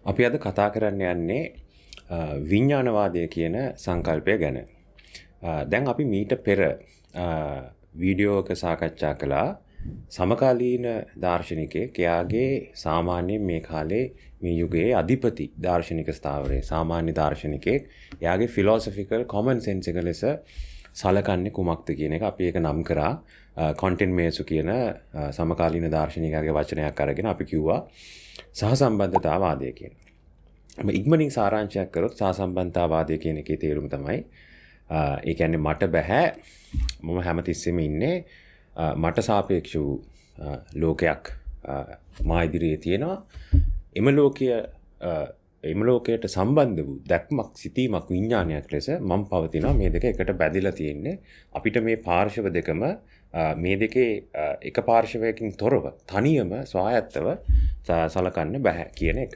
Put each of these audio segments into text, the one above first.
අපි අද කතා කරන්න යන්නේ විඥානවාදය කියන සංකල්පය ගැන. දැන් අපි මීට පෙර වීඩියෝ එක සාකච්ඡා කළා සමකාලීන දාර්ශනිකයෙක්, එයාගේ සාමාන්‍යයෙන් මේ කාලේ මේ යුගයේ අධිපති දාර්ශනික ස්ථාවරයේ සාමාන්‍ය දාර්ශනිකයෙක්, එයාගේ ෆිලොසොෆිකල් කොමන් සෙන්ස් එක ලෙස සලකන්නේ කුමක්ද කියන එක අපි ඒක නම් කරා. කොන්ටෙන්ට් මේසු කියන සමකාලීන දාර්ශනිකයාගේ වචනයක් අරගෙන අපි කිව්වා සහසම්බන්ධතාවාදය කියන. ඉක්මනින් සාරාංශයක් කරොත් සහසම්බන්ධතාවාදය කියන එකේ තේරුම තමයි, ඒ කියන්නේ මට බෑ, මම හැමතිස්සෙම ඉන්නේ මට සාපේක්ෂ වූ ලෝකයක් මා ඉදිරියේ තියෙනවා. එම ලෝකයට සම්බන්ධ වූ දැක්මක්, සිතීමක්, විඥානයක් ලෙස මම පවතිනවා. මේ දෙක එකට බැඳිලා තියෙන්නේ. අපිට මේ පාර්ශව දෙකම මේ දෙකේ එක පාර්ශවයකින් තොරව තනියම ස්වායත්තව සලකන්න බෑ කියන එක.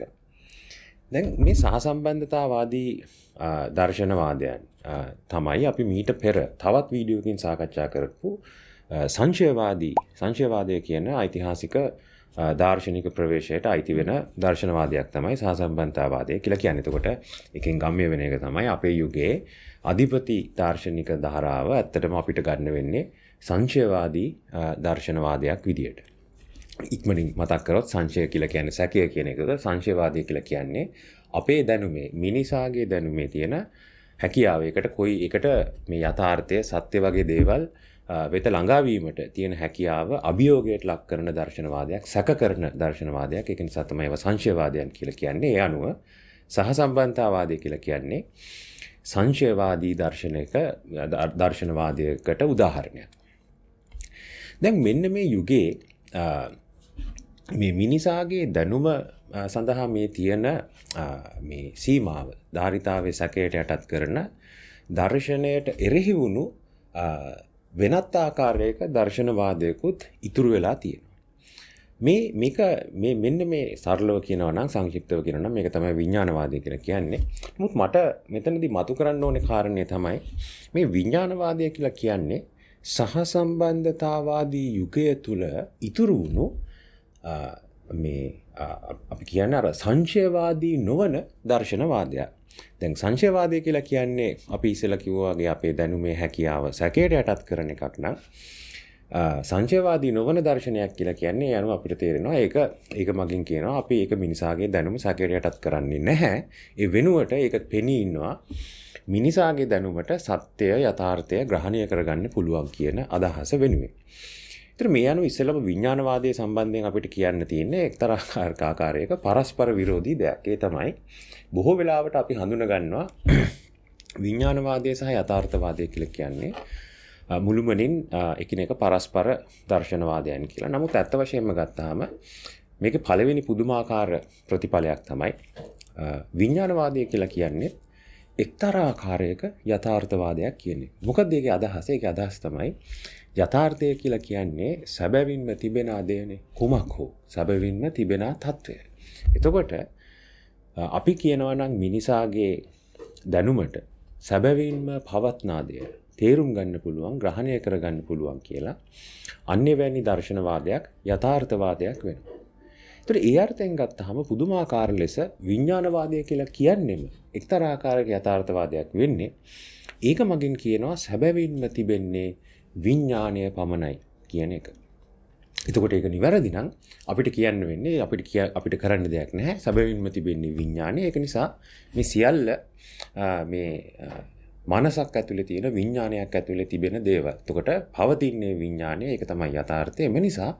දැන් මේ සහසම්බන්ධතාවාදී දර්ශනවාදයන් තමයි අපි මීට පෙර තවත් වීඩියෝකින් සාකච්ඡා කරපු සංශයවාදය කියන ඓතිහාසික දාර්ශනික ප්‍රවේශයට අයිති වෙන දර්ශනවාදයක් තමයි සහසම්බන්ධතාවාදය කියලා කියන්නේ. එතකොට එකෙන් ගම්‍ය වෙන එක තමයි අපේ යුගයේ අධිපති දාර්ශනික ධාරාව ඇත්තටම අපිට ගන්න වෙන්නේ සංශයවාදී දර්ශනවාදයක් විදියට. ඉක්මනින් මතක් කරොත් සංශය කියලා කියන්නේ සැකය කියන එකද, සංශයවාදය කියලා කියන්නේ අපේ දැනුමේ, මිනිසාගේ දැනුමේ තියෙන හැකියාව, ඒකට කොයි එකට මේ යථාර්ථය, සත්‍ය වගේ දේවල් වෙත ළඟා වීමට තියෙන හැකියාව අභියෝගයට ලක් කරන දර්ශනවාදයක්, සැක කරන දර්ශනවාදයක්. ඒක නිසා තමයි ඒවා සංශයවාදයන් කියලා කියන්නේ. ඒ අනුව සහසම්බන්ධතාවාදය කියලා කියන්නේ සංශයවාදී දර්ශනවාදයකට උදාහරණයක්. දැන් මෙන්න මේ යුගයේ මේ මිනිසාගේ දැනුම සඳහා මේ තියෙන මේ සීමාව, ධාරිතාවේ සැකයට යටත් කරන දර්ශනයට එරෙහි වුණු වෙනත් ආකාරයක දර්ශනවාදයකුත් ඉතුරු වෙලා තියෙනවා. මේක මේ මෙන්න මේ සරලව කියනවා නම්, සංක්ෂිප්තව කියනවා නම් මේක තමයි විඥානවාදය කියලා කියන්නේ. නමුත් මට මෙතනදී මතු කරන්න ඕනේ කාරණේ තමයි මේ විඥානවාදය කියලා කියන්නේ සහසම්බන්ධතාවාදී යුගය තුල ඉතුරු වුණු මේ අපි කියන්නේ අර සංශයවාදී නොවන දර්ශනවාදයක්. දැන් සංශයවාදය කියලා කියන්නේ අපි ඉස්සෙල්ලා කිව්වා වගේ අපේ දැනුමේ හැකියාව සැකයට යටත් කරන එකක් නම්, සංශයවාදී නොවන දර්ශනයක් කියලා කියන්නේ ඒ අනුව අපිට තේරෙනවා ඒක මගින් කියනවා අපි ඒක මිනිසාගේ දැනුම සැකයට යටත් කරන්නේ නැහැ. ඒ වෙනුවට ඒක පෙනී ඉන්නවා මිනිසාගේ දැනුමට සත්‍යය, යථාර්ථය ග්‍රහණය කරගන්න පුළුවන් කියන අදහස වෙනුවෙන්. ඒතර මේ අනුව ඉස්සෙල්ලාම විඥානවාදයේ සම්බන්ධයෙන් අපිට කියන්න තියෙන්නේ එක්තරා ආකාරයක පරස්පර විරෝධී දෙයක්. ඒ තමයි බොහෝ වෙලාවට අපි හඳුන ගන්නවා විඥානවාදය සහ යථාර්ථවාදය කියලා කියන්නේ මුළුමනින් එකිනෙක පරස්පර දර්ශනවාදයන් කියලා. නමුත් ඇත්ත වශයෙන්ම ගත්තාම මේකේ පළවෙනි පුදුමාකාර ප්‍රතිඵලයක් තමයි විඥානවාදය කියලා කියන්නේ එක්තරා ආකාරයක යථාර්ථවාදයක් කියන්නේ. මොකක්ද ඒකේ අදහස? ඒකේ අදහස තමයි යථාර්ථය කියලා කියන්නේ සැබවින්ම තිබෙන දේනේ කුමක් හෝ සැබවින්ම තිබෙන තත්වය. එතකොට අපි කියනවා නම් මිනිසාගේ දැනුමට සැබවින්ම පවත්නා දෙය තේරුම් ගන්න පුළුවන්, ග්‍රහණය කරගන්න පුළුවන් කියලා අන්‍යවැනි දර්ශනවාදයක් යථාර්ථවාදයක් වෙනවා. ඒතර ඒ අර්ථයෙන් ගත්තාම පුදුමාකාර ලෙස විඥානවාදය කියලා කියන්නේම එක්තරා ආකාරයක යථාර්ථවාදයක් වෙන්නේ. ඒක මගින් කියනවා සැබවින්ම තිබෙන්නේ විඥානය පමණයි කියන එක. එතකොට ඒක නිවැරදි නම් අපිට කියන්න වෙන්නේ අපිට කරන්න දෙයක් නැහැ. සැබවින්ම තිබෙන්නේ විඥානය. ඒක නිසා මේ සියල්ල මේ මනසක් ඇතුලේ තියෙන විඥානයක් ඇතුලේ තිබෙන දේවල්. එතකොට පවතින්නේ විඥානය. ඒක තමයි යථාර්ථය. එම නිසා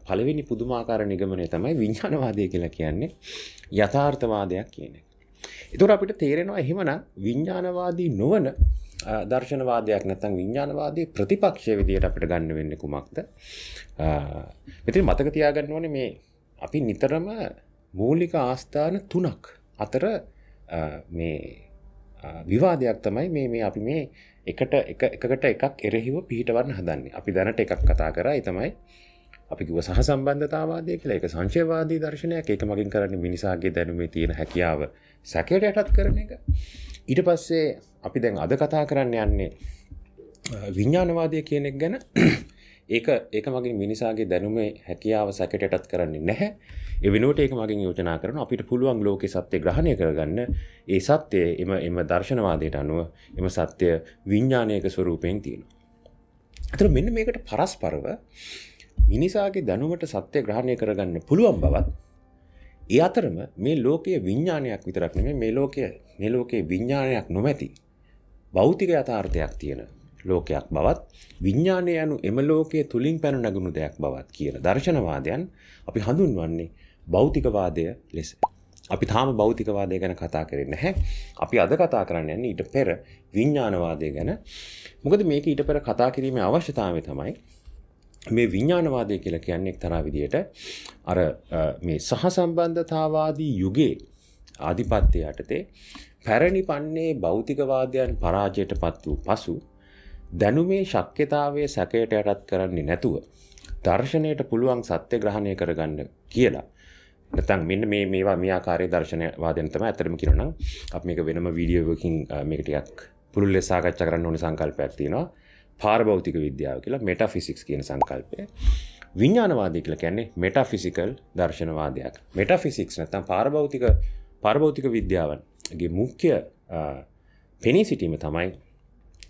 පළවෙනි පුදුමාකාර නිගමනය තමයි විඥානවාදය කියලා කියන්නේ යථාර්ථවාදයක් කියන එක. එතකොට අපිට තේරෙනවා එහෙමනම් විඥානවාදී නොවන දර්ශනවාදයක් නැත්නම් විඥානවාදයේ ප්‍රතිපක්ෂය විදියට අපිට ගන්න වෙන්නේ කුමක්ද? මෙතන මතක තියාගන්න ඕනේ මේ අපි නිතරම මූලික ආස්ථාන තුනක් අතර මේ විවාදයක් තමයි මේ අපි මේ එකට එකකට එකක් එරෙහිව පිහිටවන්න හදන්නේ. අපි දැනට එකක් කතා කරා. ඒ තමයි අපි කිව්ව සහසම්බන්ධතාවාදය කියලා. ඒක සංශයවාදී දර්ශනයක්. ඒක මගින් කරන්නේ මිනිසාගේ දැනුමේ තියෙන හැකියාව සැකයට යටත් කරන එක. ඊට පස්සේ අපි දැන් අද කතා කරන්න යන්නේ විඥානවාදය කියන එක ගැන. ඒක ඒක මගින් මිනිසාගේ දැනුමේ හැකියාව සැකයට යටත් කරන්නේ නැහැ. ඒ වෙනුවට ඒක මගින් යෝජනා කරනවා අපිට පුළුවන් ලෝකේ සත්‍ය ග්‍රහණය කරගන්න. ඒ සත්‍යය එම එම දර්ශනවාදයට අනුව එම සත්‍ය විඥානයක ස්වරූපයෙන් තියෙනවා. ඒතර මෙන්න මේකට පරස්පරව මිනිසාගේ දැනුමට සත්‍ය ග්‍රහණය කරගන්න පුළුවන් බවත්, ඒ අතරම මේ ලෝකයේ විඥානයක් විතරක් නෙමෙයි, මේ ලෝකයේ විඥානයක් නොමැති භෞතික යථාර්ථයක් තියෙන ලෝකයක් බවත්, විඥානය යනු එම ලෝකයේ තුලින් පැන නැගුණු දෙයක් බවත් කියන දර්ශනවාදයන් අපි හඳුන්වන්නේ භෞතිකවාදය ලෙස. අපි තාම භෞතිකවාදය ගැන කතා කරන්නේ නැහැ. අපි අද කතා කරන්න යන්නේ ඊට පෙර විඥානවාදය ගැන. මොකද මේක ඊට පෙර කතා කිරීමේ අවශ්‍යතාවය තමයි මේ විඥානවාදය කියලා කියන්නේ එක්තරා විදියට අර මේ සහසම්බන්ධතාවාදී යුගයේ ආධිපත්‍ය යටතේ පැරණි පන්නේ භෞතිකවාදයන් පරාජයට පත් වූ පසු දැනුමේ ශක්‍යතාවය සැකයට යටත් කරන්නේ නැතුව දර්ශනයට පුළුවන් සත්‍ය ග්‍රහණය කරගන්න කියලා. නැත්නම් මෙන්න මේ මේවා මේ ආකාරයේ දර්ශනවාදයන් තමයි. ඇත්තටම කියනවා නම් අපි මේක වෙනම වීඩියෝ එකකින් මේක ටිකක් පුළුල් ලෙස සාකච්ඡා කරන්න ඕන සංකල්පයක් තියෙනවා. පාරභෞතික විද්‍යාව කියලා, මෙටාෆිසික්ස් කියන සංකල්පය. විඥානවාදය කියලා කියන්නේ මෙටාෆිසිකල් දර්ශනවාදයක්. මෙටාෆිසික්ස් නැත්නම් පාරභෞතික පාරභෞතික විද්‍යාවන්ගේ මුඛ්‍ය පෙනී සිටීම තමයි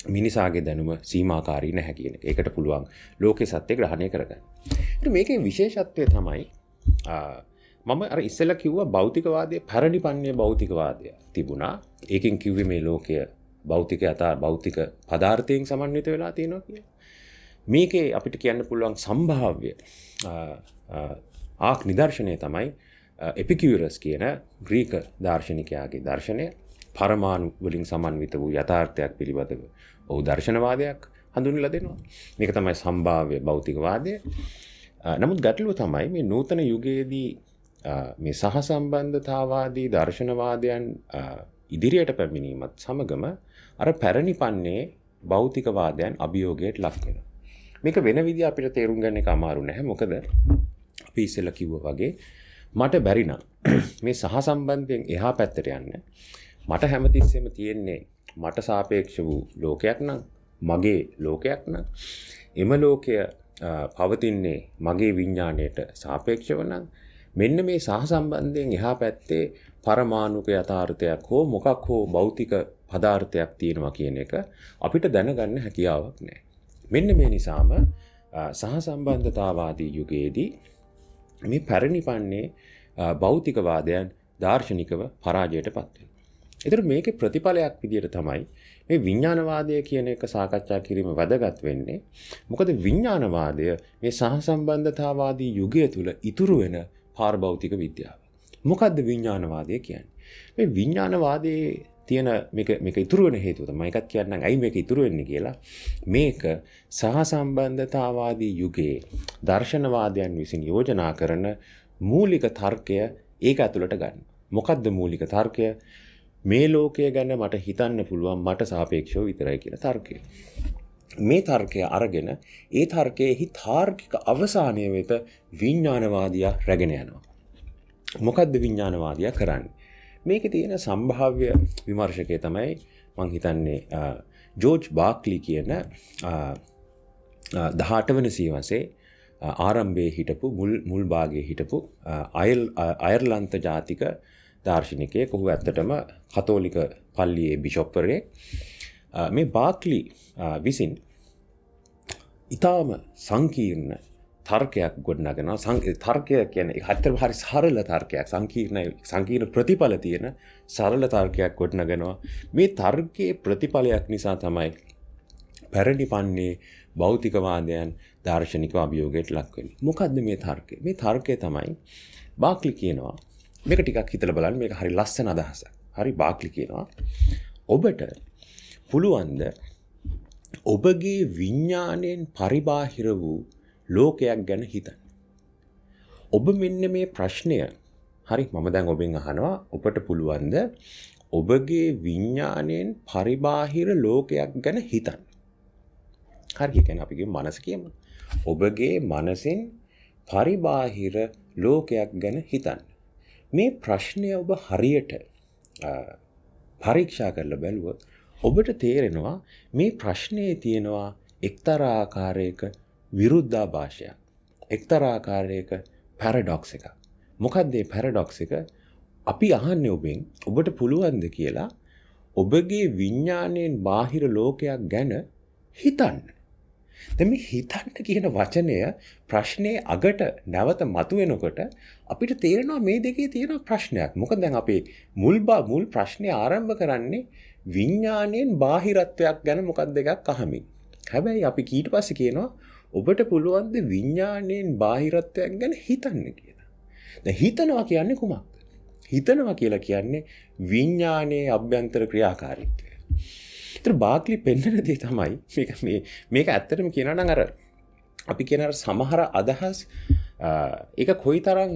මිනිසාගේ දැනුම සීමාකාරී නැහැ කියන එක. ඒකට පුළුවන් ලෝකේ සත්‍ය ග්‍රහණය කරගන්න. ඉතින් මේකේ විශේෂත්වය තමයි මම අර ඉස්සෙල්ලා කිව්වා භෞතිකවාදයේ පැරණි පන්නේ භෞතිකවාදය තිබුණා. ඒකෙන් කිව්වේ මේ ලෝකය භෞතික යථා භෞතික පදාර්ථයෙන් සමන්විත වෙලා තියෙනවා කියලා. මේකේ අපිට කියන්න පුළුවන් සම්භාව්‍ය ආක් නිදර්ශනය තමයි එපිකියුරස් කියන ග්‍රීක දාර්ශනිකයාගේ දර්ශනය. පරමාණු වලින් සමන්විත වූ යථාර්ථයක් පිළිබඳව ඔහු දර්ශනවාදයක් හඳුන්වලා දෙනවා. මේක තමයි සම්භාව්‍ය භෞතිකවාදය. නමුත් ගැටලුව තමයි මේ නූතන යුගයේදී මේ සහසම්බන්ධතාවාදී දර්ශනවාදයන් ඉදිරියට පැමිණීමත් සමගම අර පැරණි පන්නේ භෞතිකවාදයන් අභියෝගයට ලක් වෙනවා. මේක වෙන විදිය අපිට තේරුම් ගන්න එක අමාරු නැහැ. මොකද අපි ඉස්සෙල්ලා කිව්වා වගේ මට බැරි නම් මේ සහසම්බන්ධයෙන් එහා පැත්තට යන්න, මට හැමතිස්සෙම තියෙන්නේ මට සාපේක්ෂ වූ ලෝකයක් නම්, මගේ ලෝකයක් නම්, එම ලෝකය පවතින්නේ මගේ විඥාණයට සාපේක්ෂව නම්, මෙන්න මේ සහසම්බන්ධයෙන් එහා පැත්තේ පරමාණුක යථාර්ථයක් හෝ මොකක් හෝ භෞතික පදාර්ථයක් තියෙනවා කියන එක අපිට දැනගන්න හැකියාවක් නැහැ. මෙන්න මේ නිසාම සහසම්බන්ධතාවාදී යුගයේදී මේ පැරණි පන්නේ භෞතිකවාදයන් දාර්ශනිකව පරාජයට පත් වෙනවා. ඒතර මේකේ ප්‍රතිඵලයක් විදියට තමයි මේ විඥානවාදය කියන එක සාකච්ඡා කිරීම වැදගත් වෙන්නේ. මොකද විඥානවාදය මේ සහසම්බන්ධතාවාදී යුගය තුල ඉතුරු වෙන පාරභෞතික විද්‍යාව. මොකද්ද විඥානවාදය කියන්නේ? මේ විඥානවාදයේ තියෙන මේක මේක ඉතුරු වෙන හේතුව තමයි එකක් කියන්නම් ඇයි මේක ඉතුරු වෙන්නේ කියලා. මේක සහසම්බන්ධතාවාදී යුගයේ දර්ශනවාදයන් විසින් යෝජනා කරන මූලික තර්කය ඒක ඇතුළට ගන්න. මොකද්ද මූලික තර්කය? මේ ලෝකය ගැන මට හිතන්න පුළුවන් මට සාපේක්ෂව විතරයි කියන තර්කය. මේ තර්කය අරගෙන ඒ තර්කයේහි තාර්කික අවසානය වෙත විඥානවාදියා රැගෙන යනවා. මොකද්ද විඥානවාදියා කරන්නේ? මේකේ තියෙන සම්භාව්‍ය විමර්ශකය තමයි මං හිතන්නේ ජෝර්ජ් බාක්ලි කියන 18 වන සියවසේ ආරම්භයේ හිටපු මුල් මුල් භාගයේ හිටපු අයර්ලන්ත ජාතික දාර්ශනිකයෙක්. ඔහු ඇත්තටම කතෝලික පල්ලියේ බිෂොප්වරයෙක්. මේ බාක්ලි විසින් ඉතාම සංකීර්ණ තර්කයක් ගොඩනගනවා. තර්කය කියන්නේ ඒක ඇත්තටම හරි සරල තර්කයක්. සංකීර්ණ සංකීර්ණ ප්‍රතිඵල තියෙන සරල තර්කයක් ගොඩනගනවා. මේ තර්කයේ ප්‍රතිඵලයක් නිසා තමයි පැරණි පන්නේ භෞතිකවාදයන් දාර්ශනික අභියෝගයට ලක් වෙන්නේ. මොකද්ද මේ තර්කය? මේ තර්කය තමයි බාක්ලි කියනවා, මේක ටිකක් හිතලා බලන්න, මේක හරි ලස්සන අදහසක්. හරි, බාක්ලි කියනවා ඔබට පුළුවන්ද ඔබගේ විඥාණයෙන් පරිබාහිර වූ ලෝකයක් ගැන හිතන්න? ඔබ මෙන්න මේ ප්‍රශ්නය, හරි, මම දැන් ඔබෙන් අහනවා, ඔබට පුළුවන්ද ඔබගේ විඥාණයෙන් පරිබාහිර ලෝකයක් ගැන හිතන්න? හරි, ඒ කියන්නේ අපි කියමු මනස කියමු. ඔබගේ මනසෙන් පරිබාහිර ලෝකයක් ගැන හිතන්න. මේ ප්‍රශ්නය ඔබ හරියට පරීක්ෂා කරලා බැලුවොත් ඔබට තේරෙනවා මේ ප්‍රශ්නයේ තියෙනවා එක්තරා ආකාරයක විරුද්ධාභාෂයක්. එක්තරා ආකාරයක පැරඩොක්ස් එකක්. මොකක්ද මේ පැරඩොක්ස් එක? අපි අහන්නේ ඔබෙන්, ඔබට පුළුවන්ද කියලා ඔබගේ විඥාණයෙන් බාහිර ලෝකයක් ගැන හිතන්න. දැන් මේ හිතන්න කියන වචනය ප්‍රශ්නේ අගට නැවත මතුවෙනකොට අපිට තේරෙනවා මේ දෙකේ තියෙන ප්‍රශ්නයක්. මොකද දැන් අපේ මුල් ප්‍රශ්නේ ආරම්භ කරන්නේ විඥාණයෙන් බාහිරත්වයක් ගැන මොකක්ද එකක් අහමින්. හැබැයි අපි ඊට පස්සේ කියනවා ඔබට පුළුවන් ද විඥාණයෙන් බාහිරත්වයක් ගැන හිතන්න කියලා. දැන් හිතනවා කියන්නේ කුමක්ද? හිතනවා කියලා කියන්නේ විඥානයේ අභ්‍යන්තර ක්‍රියාකාරීත්වය. ඒතර බාක්ලි පෙන්වන දේ තමයි මේක ඇත්තටම කියනවා නම් අර අපි කියන අර සමහර අදහස් ඒක කොයිතරම්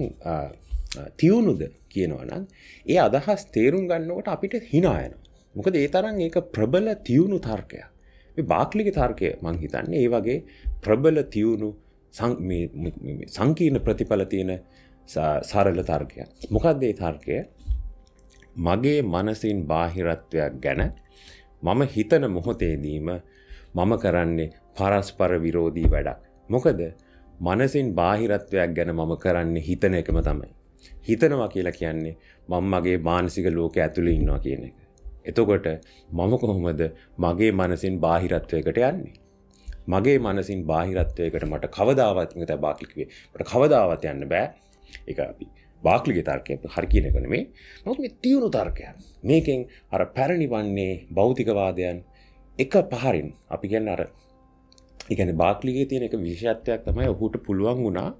තියුණුද කියනවා නම් ඒ අදහස් තේරුම් ගන්නකොට අපිට හිනා යනවා. මොකද ඒ තරම් ඒක ප්‍රබල තියුණු තර්කයක්. මේ බාක්ලිගේ තර්කය මං හිතන්නේ ඒ වගේ ප්‍රබල තියුණු මේ සංකීර්ණ ප්‍රතිඵල තියෙන සරල තර්කයක්. මොකක්ද ඒ තර්කය? මගේ මනසින් බාහිරත්වයක් ගැන මම හිතන මොහොතේදීම මම කරන්නේ පරස්පර විරෝධී වැඩක්. මොකද මනසින් බාහිරත්වයක් ගැන මම කරන්නේ හිතන එකම තමයි. හිතනවා කියලා කියන්නේ මම මගේ මානසික ලෝකය ඇතුලේ ඉන්නවා කියන එක. එතකොට මම කොහොමද මගේ මනසින් බාහිරත්වයකට යන්නේ? මගේ මනසින් බාහිරත්වයකට මට කවදාවත්, මේක තමයි බාක්ලි කිව්වේ, මට කවදාවත් යන්න බෑ. ඒක අපි බාක්ලිගේ තර්කය හරි කියන එක නෙමෙයි. නමුත් මේ තියුණු තර්කයක්. මේකෙන් අර පැරණි වන්නේ භෞතිකවාදයන් එක පහරින් අපි කියන්නේ අර ඒ කියන්නේ බාක්ලිගේ තියෙන එක විශේෂත්වයක් තමයි ඔහුට පුළුවන් වුණා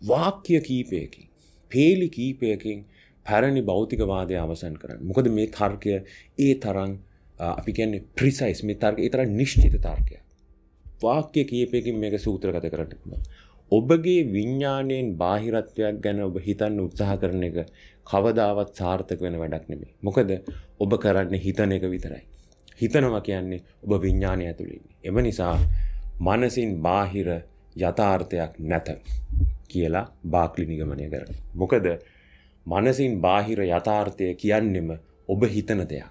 වාක්‍ය කීපයකින්, පේලි කීපයකින් පැරණි භෞතිකවාදය අවසන් කරන්න. මොකද මේ තර්කය ඒ තරම් අපි කියන්නේ ප්‍රිසයිස්, මේ තර්කය ඒ තරම් නිශ්චිත තර්කයක්. වාක්‍ය කීපයකින් මේක සූත්‍රගත කරන්න පුළුවන්. ඔබගේ විඥාණයෙන් බාහිරත්වයක් ගැන ඔබ හිතන්න උත්සාහ කරන එක කවදාවත් සාර්ථක වෙන වැඩක් නෙමෙයි. මොකද ඔබ කරන්නේ හිතන එක විතරයි. හිතනවා කියන්නේ ඔබ විඥාණය ඇතුළේ ඉන්නේ. එම නිසා මනසින් බාහිර යථාර්ථයක් නැත කියලා බාක්ලි නිගමනය කරනවා. මොකද මනසින් බාහිර යථාර්ථය කියන්නෙම ඔබ හිතන දෙයක්.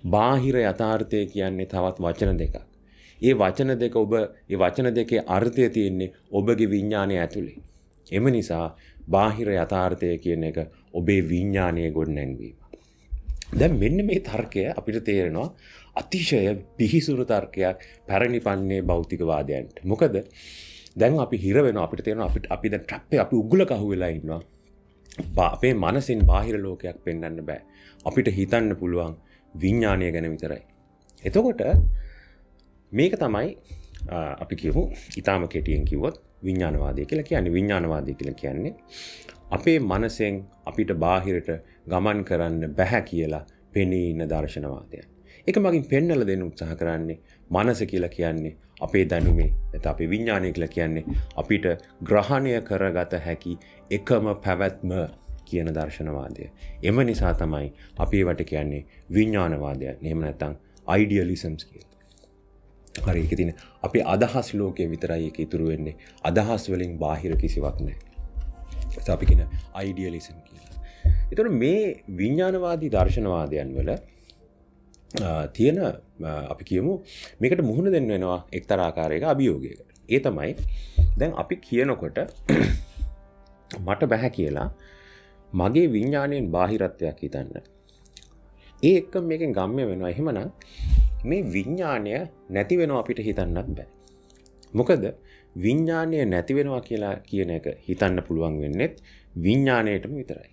බාහිර යථාර්ථය කියන්නේ තවත් වචන දෙකක්. ඒ වචන දෙක ඔබ ඒ වචන දෙකේ අර්ථය තියෙන්නේ ඔබගේ විඥානය ඇතුලේ. එම නිසා බාහිර යථාර්ථය කියන එක ඔබේ විඥානයේ ගොඩනැංවීම. දැන් මෙන්න මේ තර්කය අපිට තේරෙනවා අතිශය පිහිසුණු තර්කයක් පැරණි පන්නේ භෞතිකවාදයන්ට. මොකද දැන් අපි හිර වෙනවා, අපිට තේරෙනවා අපි දැන් ට්‍රැප් එක, අපි උගුලක අහු වෙලා ඉන්නවා. අපේ මනසින් බාහිර ලෝකයක් පෙන්වන්න බෑ. අපිට හිතන්න පුළුවන් විඥානය ගැන විතරයි. එතකොට මේක තමයි අපි කියමු ඊටාම කෙටියෙන් කිව්වොත් විඥානවාදය කියලා කියන්නේ. විඥානවාදය කියලා කියන්නේ අපේ මනසෙන් අපිට බාහිරට ගමන් කරන්න බැහැ කියලා පෙනී ඉන්න දර්ශනවාදයක්. ඒක මගින් පෙන්නලා දෙන්න උත්සාහ කරන්නේ මනස කියලා කියන්නේ අපේ දැනුමේ, නැත්නම් අපේ විඥානය කියලා කියන්නේ අපිට ග්‍රහණය කරගත හැකි එකම පැවැත්ම කියන දර්ශනවාදය. එම නිසා තමයි අපි ඒවට කියන්නේ විඥානවාදයක්. එහෙම නැත්නම් අයිඩියලිසම්ස් කියලා. හරි, ඒකේ තියෙන අපේ අදහස් ලෝකයේ විතරයි ඒක ඉතුරු වෙන්නේ. අදහස් වලින් බාහිර කිසිවක් නැහැ. ඒක අපි කියන අයිඩියලිසම් කියලා. ඒතකොට මේ විඥානවාදී දර්ශනවාදයන් වල තියෙන අපි කියමු මේකට මුහුණ දෙන්න වෙනවා එක්තරා ආකාරයක අභියෝගයකට. ඒ තමයි දැන් අපි කියනකොට මට බැහැ කියලා මගේ විඥාණයෙන් බාහිරත්වයක් හිතන්න. ඒ එක්ක මේකෙන් ගම්ම්‍ය වෙනවා. එහෙමනම් මේ විඥාණය නැති වෙනවා අපිට හිතන්නත් බෑ. මොකද විඥාණය නැති වෙනවා කියලා කියන එක හිතන්න පුළුවන් වෙන්නේත් විඥාණයටම විතරයි.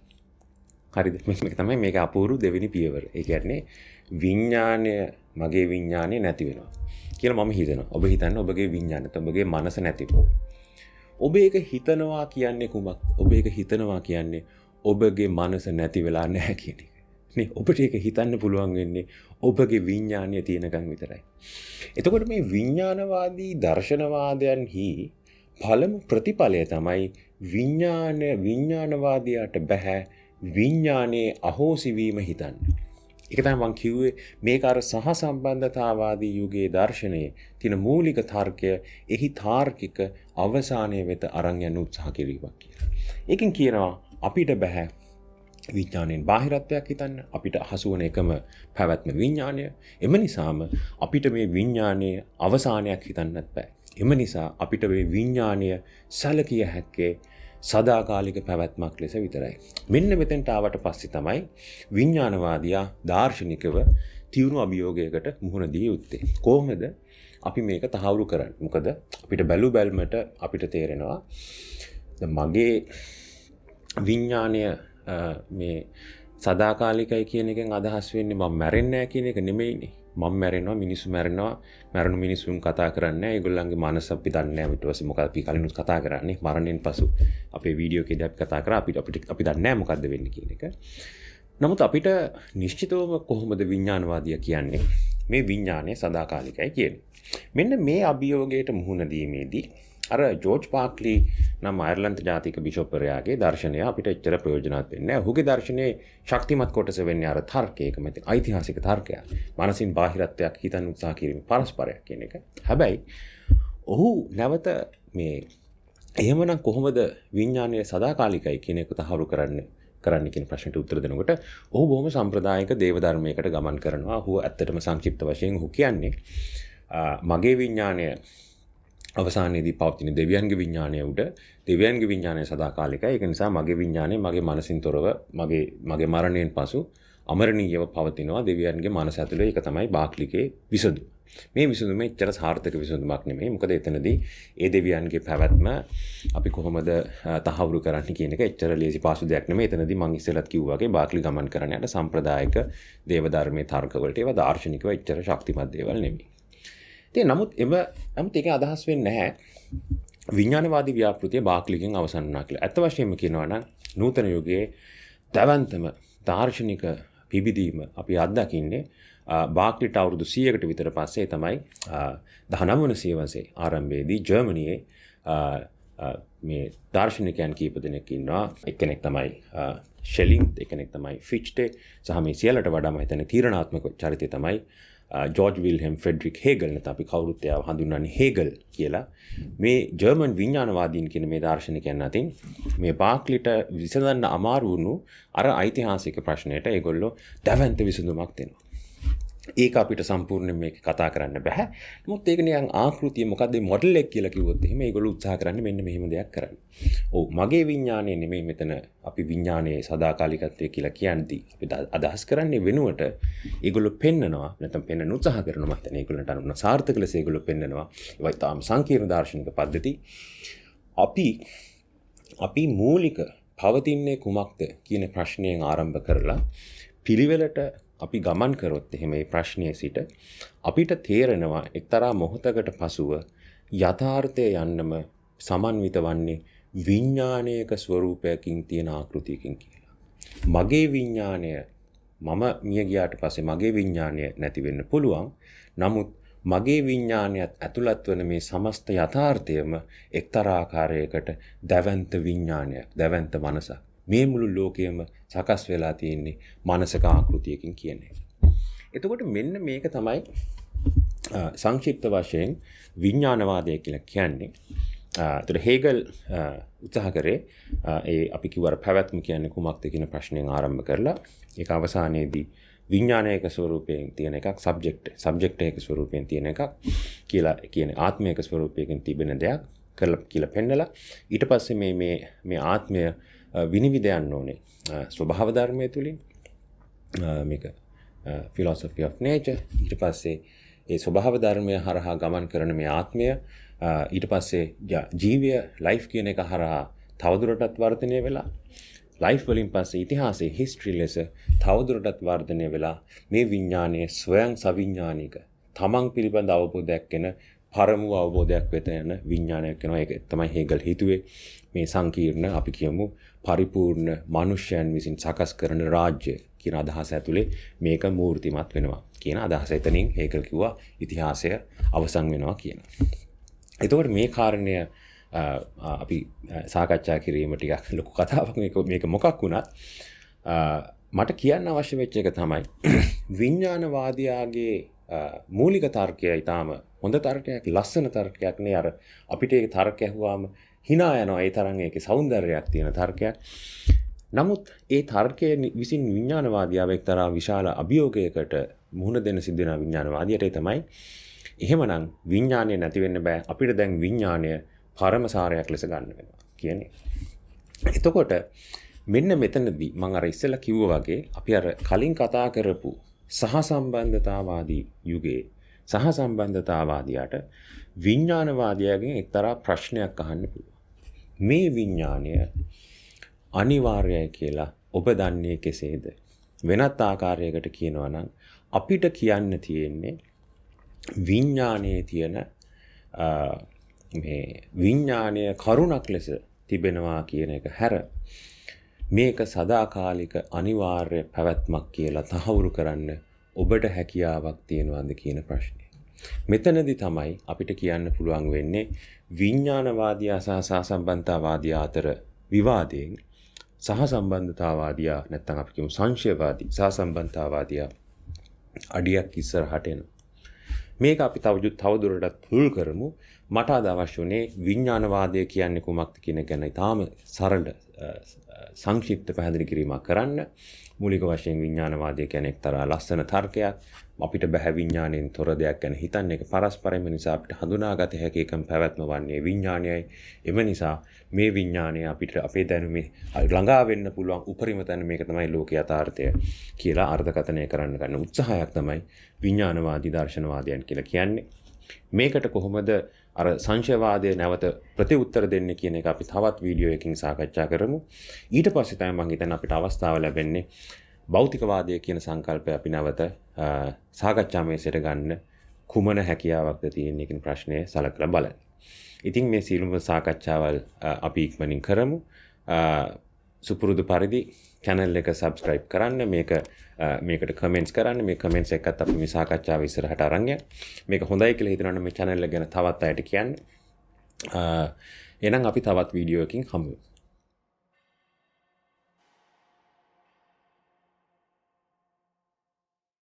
හරිද? මේක තමයි මේක අපූර්ව දෙවෙනි පියවර. ඒ කියන්නේ විඥාණය, මගේ විඥාණය නැති වෙනවා කියලා මම හිතනවා. ඔබ හිතන්න ඔබගේ විඥාණය, ඔබගේ මනස නැති වෙනවා. ඔබ ඒක හිතනවා කියන්නේ කුමක්? ඔබ ඒක හිතනවා කියන්නේ ඔබගේ මනස නැති වෙලා නැහැ කියන එක. නේ, ඔබට ඒක හිතන්න පුළුවන් වෙන්නේ ඔබගේ විඥාණය තියෙනකන් විතරයි. එතකොට මේ විඥානවාදී දර්ශනවාදයන්හි පළමු ප්‍රතිඵලය තමයි විඥානවාදියාට බැහැ විඥානයේ අහෝසි වීම හිතන්න. ඒක තමයි මං කිව්වේ මේක අර සහසම්බන්ධතාවාදී යුගයේ දර්ශනයේ තියෙන මූලික තර්කය එහි තාර්කික අවසානයේ වෙත අරන් යන්න උත්සාහ කිරීමක් කියලා. ඒකෙන් කියනවා අපිට බැහැ විඥාණයෙන් බාහිරත්වයක් හිතන්න, අපිට හසු වන එකම පැවැත්ම විඥාණය. එම නිසාම අපිට මේ විඥානයේ අවසානයක් හිතන්නත් බෑ. එම නිසා අපිට මේ විඥාණය සැලකිය හැක්කේ සදාකාලික පැවැත්මක් ලෙස විතරයි. මෙන්න මෙතෙන්ට ආවට පස්සේ තමයි විඥානවාදියා දාර්ශනිකව තියුණු අභියෝගයකට මුහුණ දිය යුත්තේ. කොහොමද අපි මේක තහවුරු කරන්නේ? මොකද අපිට බැලු බැල්මට අපිට තේරෙනවා දැන් මගේ විඥාණය මේ සදාකාලිකයි කියන එකෙන් අදහස් වෙන්නේ මම මැරෙන්නේ නැහැ කියන එක නෙමෙයිනේ. මම මැරෙනවා, මිනිස්සු මැරෙනවා, මැරුණු මිනිස්සුන් කතා කරන්නේ නැහැ. ඒගොල්ලන්ගේ මනස අපි දන්නේ නැහැ. ඊට පස්සේ මොකද අපි කලිනුත් කතා කරන්නේ. මරණයෙන් පසු අපේ වීඩියෝ එකේදී අපි කතා කරා. අපිට අපි දන්නේ නැහැ මොකද්ද වෙන්නේ කියන එක. නමුත් අපිට නිශ්චිතවම කොහොමද විඥානවාදියා කියන්නේ මේ විඥානය සදාකාලිකයි කියන්නේ. මෙන්න මේ අභියෝගයට මුහුණ දීමේදී අර ජෝර්ජ් පාක්ලි නම් අයර්ලන්ත ජාතික බිෂොප්වරයාගේ දර්ශනය අපිට එච්චර ප්‍රයෝජනවත් වෙන්නේ නැහැ. ඔහුගේ දර්ශනයේ ශක්තිමත් කොටස වෙන්නේ අර තර්කය, ඒකම ඉතින් ඓතිහාසික තර්කයක්. මනසින් බාහිරත්වයක් හිතන්න උත්සාහ කිරීම පරස්පරයක් කියන එක. හැබැයි ඔහු නැවත මේ එහෙමනම් කොහොමද විඥානය සදාකාලිකයි කියන එක තහවුරු කරන්න කියන ප්‍රශ්නට උත්තර දෙනකොට ඔහු බොහොම සම්ප්‍රදායික දේව ධර්මයකට ගමන් කරනවා. ඔහු ඇත්තටම සංක්ෂිප්ත වශයෙන් ඔහු කියන්නේ මගේ විඥානය අවසානයේදී පවතින දෙවියන්ගේ විඥානය උඩ, දෙවියන්ගේ විඥානය සදාකාලිකයි. ඒක නිසා මගේ විඥානය මගේ මනසින් තොරව මගේ මරණයෙන් පසු අමරණීයව පවතිනවා දෙවියන්ගේ මනස ඇතුලේ. ඒක තමයි බාක්ලිගේ විසඳුම. මේ විසඳුම එච්චර සාර්ථක විසඳුමක් නෙමෙයි. මොකද එතනදී ඒ දෙවියන්ගේ පැවැත්ම අපි කොහොමද තහවුරු කරන්නේ කියන එක එච්චර ලේසි පාසු දෙයක් නෙමෙයි. එතනදී මං ඉස්සෙල්ලත් කිව්වා වගේ බාක්ලි ගමන් කරන යට සම්ප්‍රදායික දේව ධර්මයේ තර්ක වලට ඒවා දාර්ශනිකව එච්චර ශක්තිමත් දේවල් නෙමෙයි. ඉතින් නමුත් ඒක අදහස් වෙන්නේ නැහැ විඥානවාදී ව්‍යාපෘතිය බාක්ලිගෙන් අවසන් වුණා කියලා. ඇත්ත වශයෙන්ම කියනවා නම් නූතන යුගයේ දැවැන්තම දාර්ශනික පිබිදීම අපි අත්දකින්නේ බාක්ලිට අවුරුදු 100කට විතර පස්සේ තමයි 19 වන සියවසේ ආරම්භයේදී ජර්මනියේ මේ දාර්ශනිකයන් කීප දෙනෙක් ඉන්නවා. එක්කෙනෙක් තමයි ෂෙලිං, එක්කෙනෙක් තමයි ෆිච්ටේ සහ මේ සියල්ලට වඩා මම හිතන්නේ තීරණාත්මක චරිතය තමයි ජෝර්ජ් විල්හෙම් ෆ්‍රෙඩරික් හේගල්. නැත්නම් අපි කවුරුත් එයාව හඳුන්වන්නේ හේගල් කියලා. මේ ජර්මන් විඥානවාදීන් කියන මේ දාර්ශනිකයන් අතින් මේ බාක්ලිට විසඳන්න අමාරු වුණු අර ඓතිහාසික ප්‍රශ්නයට ඒගොල්ලෝ දැවැන්ත විසඳුමක් දෙනවා. ඒක අපිට සම්පූර්ණයෙන් මේක කතා කරන්න බෑ. නමුත් ඒක නිකන් ආකෘතිය මොකද්ද මේ මොඩල් එක කියලා කිව්වොත් එහෙම ඒගොල්ලෝ උත්සාහ කරන්නේ මෙන්න මෙහෙම දෙයක් කරන්න. ඔව්, මගේ විඥානය නෙමෙයි මෙතන අපි විඥානයේ සදාකාලිකත්වය කියලා කියන්නේ. අපි අදහස් කරන්නේ වෙනුවට ඒගොල්ලෝ පෙන්නනවා, නැත්නම් පෙන්නන උත්සාහ කරනවා. මම හිතන්නේ ඒගොල්ලන්ට අනුන සාර්ථක ලෙස ඒගොල්ලෝ පෙන්නනවා. ඒවා ඉතාම සංකීර්ණ දාර්ශනික පද්ධති. අපි මූලික පවතින්නේ කුමක්ද කියන ප්‍රශ්නයෙන් ආරම්භ කරලා පිළිවෙලට අපි ගමන් කරොත් එහෙම මේ ප්‍රශ්නයේ සිට අපිට තේරෙනවා එක්තරා මොහොතකට පසුව යථාර්ථය යන්නම සමන්විත වන්නේ විඥානයක ස්වරූපයකින් තියෙන ආකෘතියකින් කියලා. මගේ විඥානය මම මිය ගියාට පස්සේ මගේ විඥානය නැති වෙන්න පුළුවන්. නමුත් මගේ විඥානයත් ඇතුළත් වන මේ සමස්ත යථාර්ථයම එක්තරා ආකාරයකට දැවැන්ත විඥානයක්, දැවැන්ත මනසක්. මේ මුළු ලෝකයම සකස් වෙලා තියෙන්නේ මනසක ආකෘතියකින් කියන එක. එතකොට මෙන්න මේක තමයි සංක්ෂිප්ත වශයෙන් විඥානවාදය කියලා කියන්නේ. එතකොට හේගල් උත්සාහ කරේ ඒ අපි කිව්ව අර පැවැත්ම කියන්නේ කුමක්ද කියන ප්‍රශ්නයෙන් ආරම්භ කරලා ඒක අවසානයේදී විඥානයක ස්වරූපයෙන් තියෙන එකක්, සබ්ජෙක්ට් එකක ස්වරූපයෙන් තියෙන එකක් කියලා කියන ආත්මයක ස්වරූපයකින් තිබෙන දෙයක් කරලා කියලා පෙන්නලා ඊට පස්සේ මේ මේ මේ ආත්මය විනිවිද යන්න ඕනේ ස්වභාව ධර්මය තුලින්. මේක philosophy of nature. ඊට පස්සේ ඒ ස්වභාව ධර්මය හරහා ගමන් කරන මේ ආත්මය ඊට පස්සේ ජීවය ලයිෆ් කියන එක හරහා තවදුරටත් වර්ධනය වෙලා ලයිෆ් වලින් පස්සේ ඉතිහාසයේ හිස්ටරි ලෙස තවදුරටත් වර්ධනය වෙලා මේ විඥානයේ ස්වයං සවිඥානික තමන් පිළිබඳ අවබෝධයක් වෙන පරම වූ අවබෝධයක් වෙත යන විඥානයක් වෙනවා. ඒක තමයි හේගල් හිතුවේ. මේ සංකීර්ණ අපි කියමු පරිපූර්ණ මනුෂ්‍යයන් විසින් සකස් කරන රාජ්‍ය කියන අදහස ඇතුලේ මේක මූර්තිමත් වෙනවා කියන අදහස. එතනින් හේගල් කිව්වා ඉතිහාසය අවසන් වෙනවා කියන. එතකොට මේ කාරණය අපි සාකච්ඡා කිරීම ටිකක් ලොකු කතාවක්. මේක මොකක් වුණත් මට කියන්න අවශ්‍ය වෙච්ච එක තමයි විඥානවාදියාගේ මූලික තර්කය ඊටාම හොඳ තර්කයක්, ලස්සන තර්කයක් නේ. අර අපිට ඒ තර්කය ඇහුවාම hina යනවා, ඒ තරම් ඒකේ සෞන්දර්යයක් තියෙන තර්කයක්. නමුත් ඒ තර්කය විසින් විඥානවාදියාව එක්තරා විශාල අභියෝගයකට මුහුණ දෙන්න සිද්ධ වෙන විඥානවාදියට. ඒ තමයි එහෙමනම් විඥානය නැති වෙන්න බෑ. අපිට දැන් විඥානය පරමසාරයක් ලෙස ගන්න වෙනවා කියන එක. එතකොට මෙන්න මෙතනදී මම අර ඉස්සෙල්ලා කිව්වා වගේ අපි අර කලින් කතා කරපු සහසම්බන්ධතාවාදී යුගයේ සහසම්බන්ධතාවාදියාට විඥානවාදියාගෙන් එක්තරා ප්‍රශ්නයක් අහන්න පුළුවන්. මේ විඥානය අනිවාර්යයි කියලා ඔබ දන්නේ කෙසේද? වෙනත් ආකාරයකට කියනවා නම් අපිට කියන්න තියෙන්නේ විඥානයේ තියෙන මේ විඥානය කරුණක් ලෙස තිබෙනවා කියන එක හැර මේක සදාකාලික අනිවාර්ය පැවැත්මක් කියලා තහවුරු කරන්න ඔබට හැකියාවක් තියෙනවද කියන ප්‍රශ්නය. මෙතනදි තමයි අපිට කියන්න පුළුවන් වෙන්නේ විඥානවාදියා සහ සහසම්බන්ධතාවාදියා අතර විවාදයෙන් සහසම්බන්ධතාවාදියා නැත්නම් අපි කියමු සංශයවාදී සහසම්බන්ධතාවාදියා අඩියක් ඉස්සරහට එනවා. මේක අපි තවදුරටත් පුළුල් කරමු. මට අද අවශ්‍ය වුණේ විඥානවාදය කියන්නේ කුමක්ද කියන ගැන ඉතාම සරල සංක්ෂිප්ත පැහැදිලි කිරීමක් කරන්න. මූලික වශයෙන් විඥානවාදය කියන්නේ එක්තරා ලස්සන තර්කයක්. අපිට බෑ විඥාණයෙන් තොර දෙයක් ගැන හිතන්න. ඒක පරස්පරයෙන්ම නිසා අපිට හඳුනාගත හැකි එකම පැවැත්ම වන්නේ විඥානයයි. එම නිසා මේ විඥානය අපිට අපේ දැනුමේ ළඟා වෙන්න පුළුවන් උපරිම තැන මේක තමයි ලෝක යථාර්ථය කියලා අර්ථකථනය කරන්න ගන්න උත්සාහයක් තමයි විඥානවාදී දර්ශනවාදයන් කියලා කියන්නේ. මේකට කොහොමද අර සංශයවාදය නැවත ප්‍රතිඋත්තර දෙන්නේ කියන එක අපි තවත් වීඩියෝ එකකින් සාකච්ඡා කරමු. ඊට පස්සේ තමයි මම හිතන්නේ අපිට අවස්ථාව ලැබෙන්නේ භෞතිකවාදය කියන සංකල්පය අපි නැවත සාකච්ඡා මේසයට ගන්න කුමන හැකියාවක්ද තියෙන්නේ කියන ප්‍රශ්නය සලකලා බලන්න. ඉතින් මේ සියලුම සාකච්ඡාවල් අපි ඉක්මනින් කරමු. සුපුරුදු පරිදි channel එක subscribe කරන්න, මේකට කමෙන්ට්ස් කරන්න. මේ කමෙන්ට්ස් එක්කත් අපි මේ සාකච්ඡාව ඉස්සරහට අරන් යන්න. මේක හොඳයි කියලා හිතනවා නම් මේ channel එක ගැන තවත් අයට කියන්න. එහෙනම් අපි තවත් වීඩියෝ එකකින් හමු වෙමු.